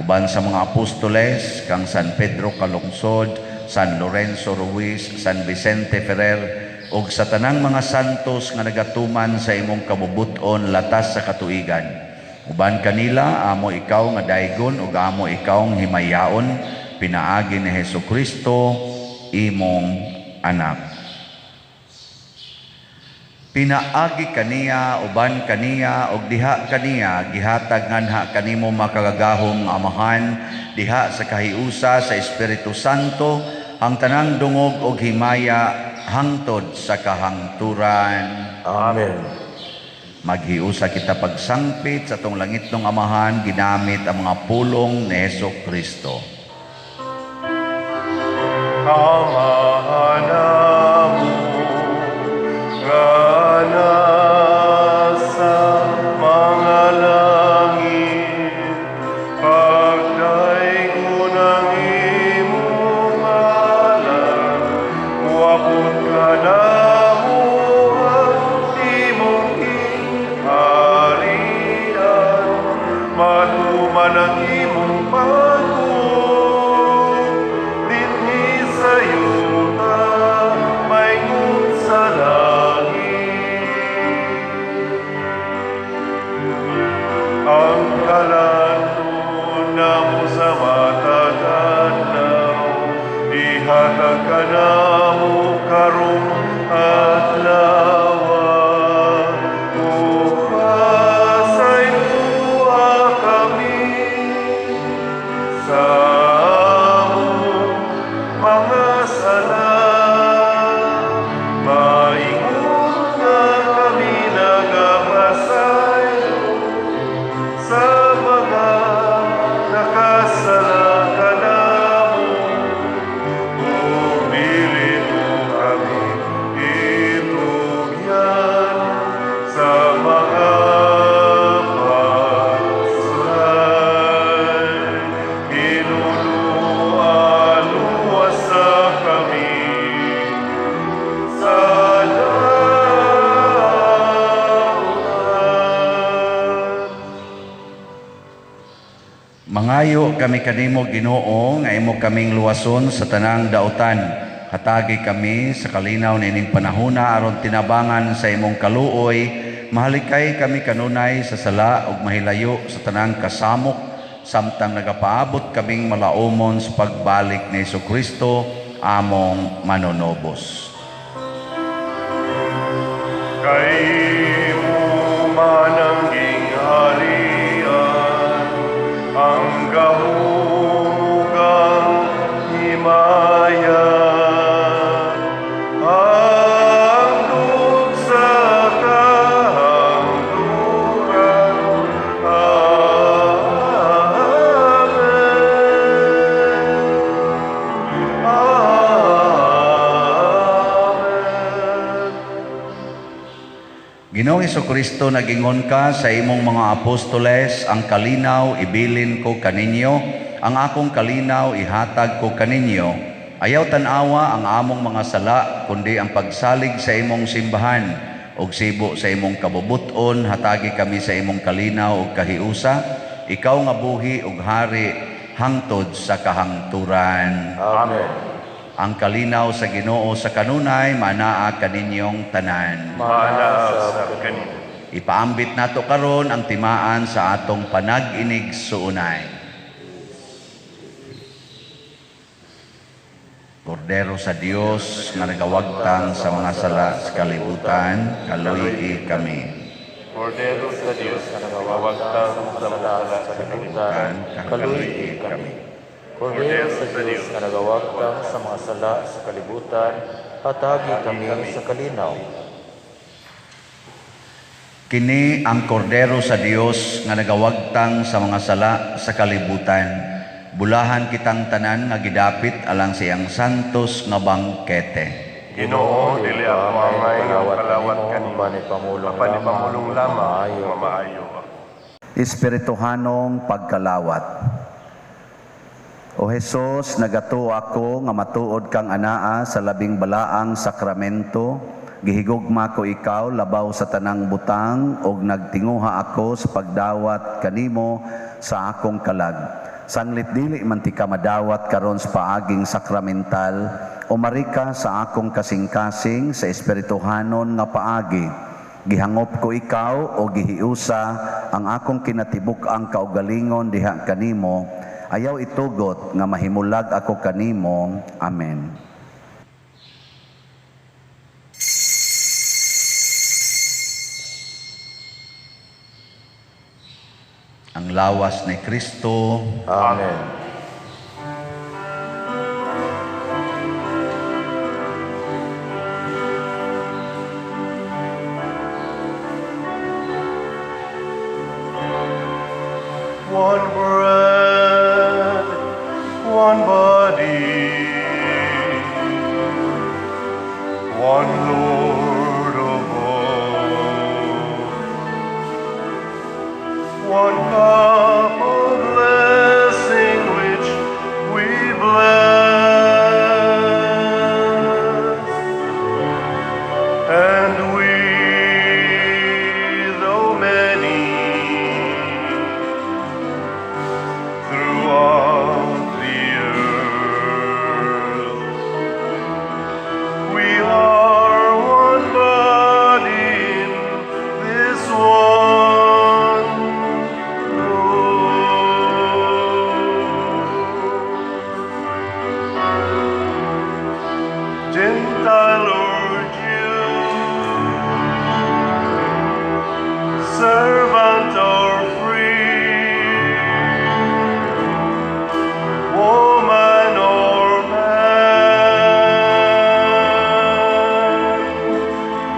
uban sa mga apostoles kang San Pedro Calungsod, San Lorenzo Ruiz, San Vicente Ferrer ug sa tanang mga santos nga nagatuman sa imong kabubut-on latas sa katuigan. Uban kanila amo ikaw nga daygon ug amo ikaw nga himayaon pinaagi ni Hesukristo imong anak. Pinaagi kaniya, uban kaniya, ug diha kaniya, gihatag nganha kanimo makagagahom nga Amahan, diha sa kahiusa sa Espiritu Santo, ang tanang dungog ug himaya hangtod sa kahangturan. Amen. Maghiusa kita pagsangpit sa atong langitnong Amahan, ginamit ang mga pulong ni Hesukristo. Amahan namo nga nasa mga langit, pagdaygon ang imong ngalan, muabot kanamo ang imong gingharian, matuman ang imong pagbuot dinhi sa yuta maingon sa langit. Ang kalanton namo sa matag adlaw, ihatag kanamo karong adlaw. Ug pasayloa kami sa among mga sala, maingon nga kami nagapasaylo sa mga nakasala kanamo. Ug dili mo kami itugyan sa mga pagsulay. Ginoo, luwasa kami sa dautan. Mangayo kami kanimo Ginoo nga imo kaming luwason sa tanang dautan. Hatagi kami sa kalinaw niining panahona aron tinabangan sa imong kaluoy. Mahalikay kami kanunay sa sala ug mahilayo sa tanang kasamok samtang nagapaabot kaming malaumon sa pagbalik ni Hesukristo among manunobos. Kay imo man ang gingharian, ang gahom ug ang himaya, hangtod sa kahangturan. Amen. Amen. Ginoong Hesukristo, nagingon ka sa imong mga apostoles, ang kalinaw ibilin ko kaninyo, ang akong kalinaw ihatag ko kaninyo. Ayaw tan-awa ang among mga sala, kundi ang pagsalig sa imong simbahan. Ug sibo sa imong kabubut-on, hatagi kami sa imong kalinaw ug kahiusa. Ikaw nga buhi ug hari hangtod sa kahangturan. Amen. Ang kalinaw sa Ginoo sa kanunay manaa kaninyong tanan. Maanaa sa kanimo. Ipaambit nato karon ang timaan sa atong panag-inig suunay. Kordero sa Dios nga nagawagtang sa mga sala sa kalibutan, kaluy-i kami. Kordero sa Dios nga nagawagtang sa mga sala sa kalibutan, kaluy-i kami. Kordero sa Dios nga nagawagtang sa mga sala sa kalibutan, hatagi kami sa kalinaw. Kini ang kordero sa Dios nga nagawagtang sa mga sala sa kalibutan. Bulahan kitang tanan nga gidapit alang sa iyang santos nga bangkete. Ginoo, dili ako angay nga Kalawat kalawat kanimo, kanimo, apan apan ipamulong ipamulong lamang lamang nga maayo ako. Espirituhanong pagkalawat. O Hesus, nagatuo ako nga matuod kang anaa sa labing balaang sakramento. Gihigugma ko ikaw labaw sa tanang butang ug nagtinguha ako sa pagdawat kanimo sa akong kalag. Sanglit dili man ti ka madawat karon sa paaging sakramental, umari ka sa akong kasing-kasing sa espirituhanon nga paagi. Gihangop ko ikaw o gihiusa ang akong kinatibuk-ang kaugalingon diha kanimo. Ayaw itugot nga mahimulag ako kanimo. Amen. Ang lawas ni Kristo. Amen. One bread, one body, one Lord of all, one cup of blessing which we bless, and we, though many, throughout the earth, we are one body in this one Lord. Gentile or Jew, servant or free, woman or man,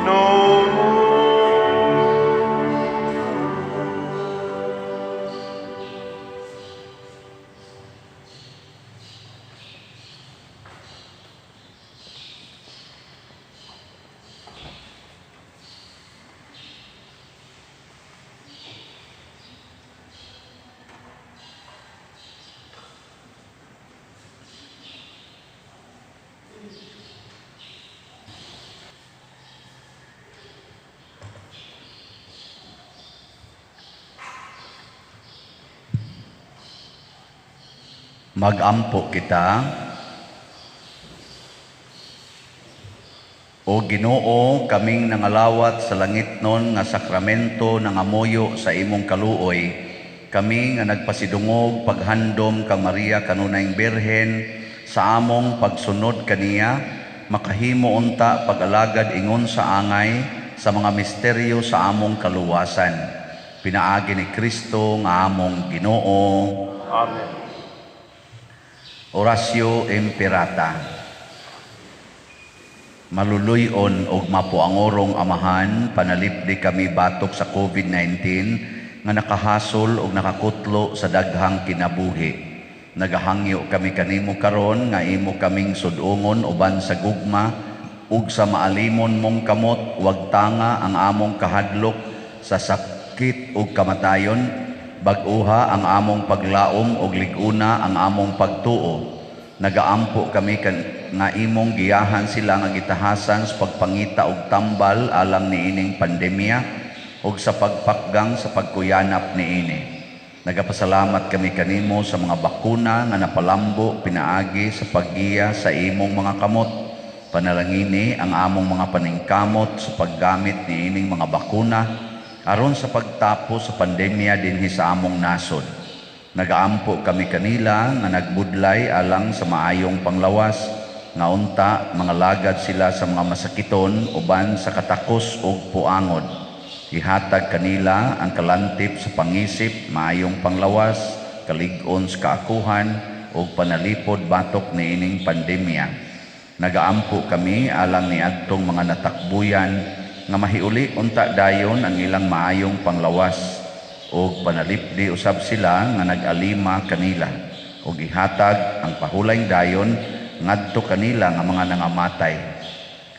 no more. Magampo kita. O Ginoo, kaming nangalawat sa langitnon nga sakramento nangamuyo sa imong kaluoy, kami nga nagpasidungog paghandom kang Maria kanunayng Birhen sa among pagsunod kaniya, makahimo unta pag-alagad ingon sa angay sa mga misteryo sa among kaluwasan. Pinaagi ni Kristo nga among Ginoo. Amen. Oratio Imperata. Maluluy-on og mapuangorong Amahan, panalipdi kami batok sa COVID-19 nga nakahasol og nakakutlo sa daghang kinabuhi. Nagahangyo kami kanimo karon nga imo kaming sud-ungon uban sa gugma ug sa maalimon mong kamot, wag tanga ang among kahadlok sa sakit ug kamatayon. Bag-uha ang among paglaom ug lig-una ang among pagtuo. Nagaampo kami nga imong giyahan sila nga gitahasan sa pagpangita og tambal alang niining pandemya ug sa pagpakgang sa pagkuyanap niini. Nagapasalamat kami kanimo sa mga bakuna nga napalambo pinaagi sa paggiya sa imong mga kamot. Panalangini ang among mga paningkamot sa paggamit niining mga bakuna aron sa pagtapos sa pandemya dinhi sa among nasod. Nagaampo kami kanila nga nagbudlay alang sa maayong panglawas, nga unta mga lagad sila sa mga masakiton uban sa katakos ug puangod. Ihatag kanila ang kalantip sa pangisip, maayong panglawas, kalig-on sa kaakuhan ug panalipod batok niining pandemya. Nagaampo kami alang niadtong mga natakbuyan nga mahiuli unta dayon ang ilang maayong panglawas ug panalipdi usab sila nga nag-alima kanila. ug ihatag ang pahulayng dayon ngadto kanila nga mga nangamatay.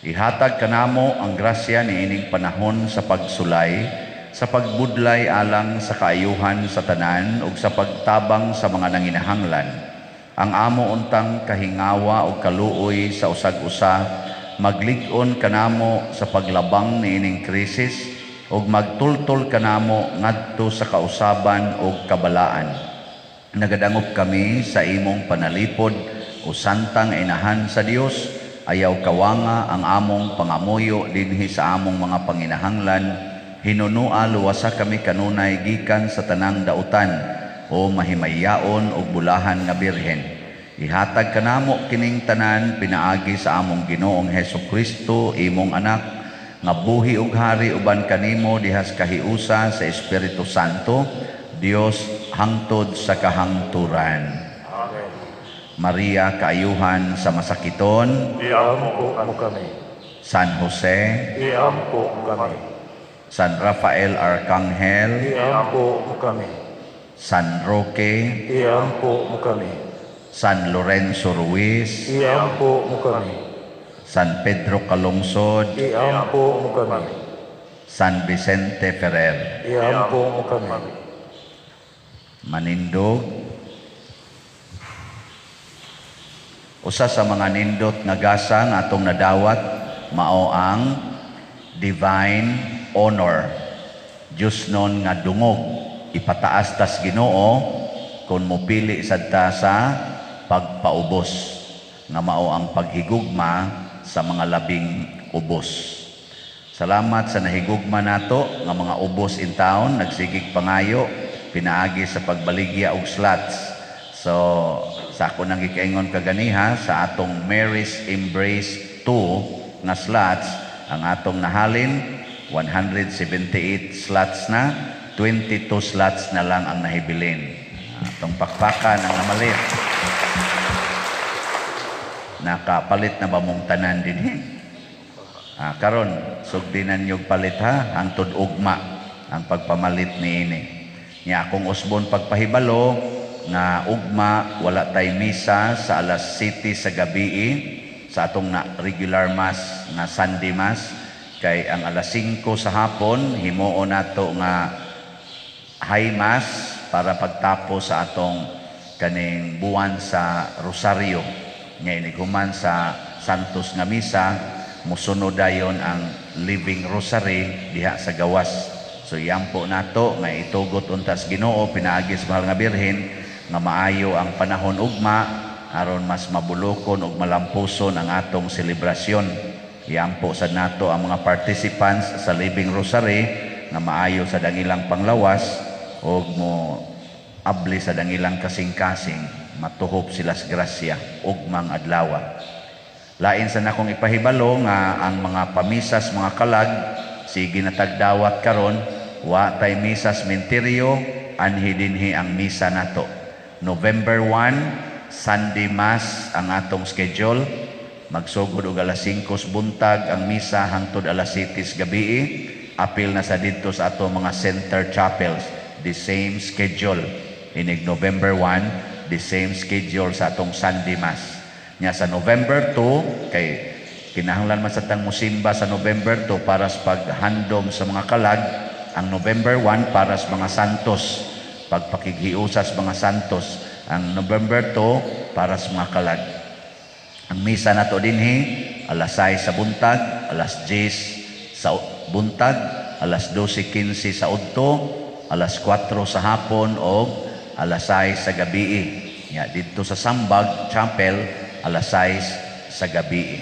Ihatag kanamo ang grasya niining panahon sa pagsulay, sa pagbudlay alang sa kaayuhan sa tanan ug sa pagtabang sa mga nanginahanglan. Ang amo untang kahingawa ug kaluoy sa usag-usa maglig-on kanamo sa paglabang niining krisis ug magtultol kanamo ngadto sa kausaban ug kabalaan. Nagadangop kami sa imong panalipod o santang inahan sa Dios, ayaw kawanga ang among pangamuyo dinhi sa among mga panginahanglan. Hinunua luwasa kami kanunay gikan sa tanang dautan o mahimayaon ug bulahan nga birhen. Ihatag kanamo kining tanan pinaagi sa among Ginoong Hesus Kristo, imong anak, nga buhi ug hari uban kanimo dihas kahiusa sa Espiritu Santo, Dios hangtod sa kahangturan. Amen. Maria, kaayuhan sa masakiton, Iampo mo kami. San Jose, Iampo mo kami. San Rafael Arcangel, Iampo mo kami. San Roque, Iampo mo kami. San Lorenzo Ruiz, Iampo mo kami. San Pedro Calungsod, Iampo mo kami. San Vicente Ferrer. Iampo mo kami. Manindog. Usa sa mga nindot nga gasa nga atong nadawat mao ang divine honor. Diyos nun nga dungog, ipataas tas Ginoo kung mopili sad ta sa pagpaubos nga mao ang paghigugma sa mga labing ubos. Salamat sa nahigugma nato nga mga ubos in town, nagsigig pangayo pinaagi sa pagbaligya og slots. So sa ako nang gikaingon kaganiha sa atong Mary's Embrace 2 nga slots, ang atong nahalin 178 slots na, 22 slots na lang ang nahibilin. Atong pakpakan ang namalit. Nakapalit na ba mong tanan dinhi? Karon sugdinan niyog palit ha, hangtod ugma ang pagpamalit niini. Nya akong usbon pagpahibalo nga ugma wala tay misa sa alas 7 sa gabi sa atong na regular mass nga Sunday mass, kay ang alas 5 sa hapon himuon nato nga high mass para pagtapos sa atong kaning buwan sa Rosario. Nya inighuman sa Santos nga misa, mosunod dayon ang Living Rosary diha sa gawas. So iyampo nato nga itugot untas Ginoo pinaagi sa mahal nga Birhen nga maayo ang panahon ugma aron mas mabulokon ug malampuson ang atong selebrasyon. Iyampo sad nato ang mga participants sa Living Rosary nga maayo sa dangilang panglawas ug mo abli sa dangilang kasing-kasing, matuhop sila sa grasya ugmang adlaw. Lain sa nakong ipahibalo nga ang mga pamisas mga kalag sige natagdawat karon, wa tay misas menteryo, anhi dinhi ang misa nato. November 1, Sunday Mass ang atong schedule. Magsugod og alas 5 buntag ang misa hangtod alas 7 gabi. Apil na sa didto sa ato mga center chapels, the same schedule. Inig November 1, the same schedule sa atong Sunday Mass. Nya sa November 2, kay kinahanglan man sa tang musimba sa November 2 para sa paghandom sa mga kalag, ang November 1 para sa mga santos, pagpakighiusas mga santos, ang November 2 para sa mga kalag. Ang misa nato dinhi alas 6 sa buntag, alas 10 sa buntag, alas 12:15 sa udto, alas 4 sa hapon o alas 6 sa gabi. Ya didto sa Sambag Chapel alas 6 sa gabi.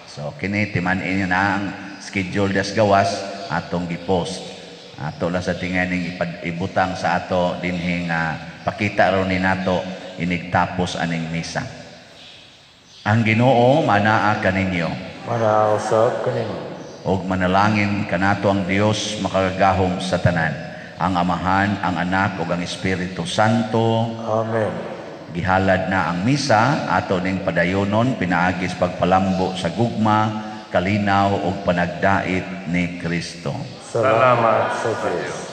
So kini timan-in na ang schedule das gawas atong gipost. Ato lang sa tinganing ibutang sa ato dinhi nga pakita ron ni nato inigtapos aning misa. Ang Ginoo manaa kaninyo. Manaa usab kaninyo. Og manalangin kanato ang Dios makagagahom sa tanan, ang Amahan, ang Anak ug ang Espiritu Santo. Amen. Gihalad na ang misa ato ning padayonon pinaagi sa pagpalambo sa gugma, kalinaw ug panagdait ni Kristo. Salamat sa Dios.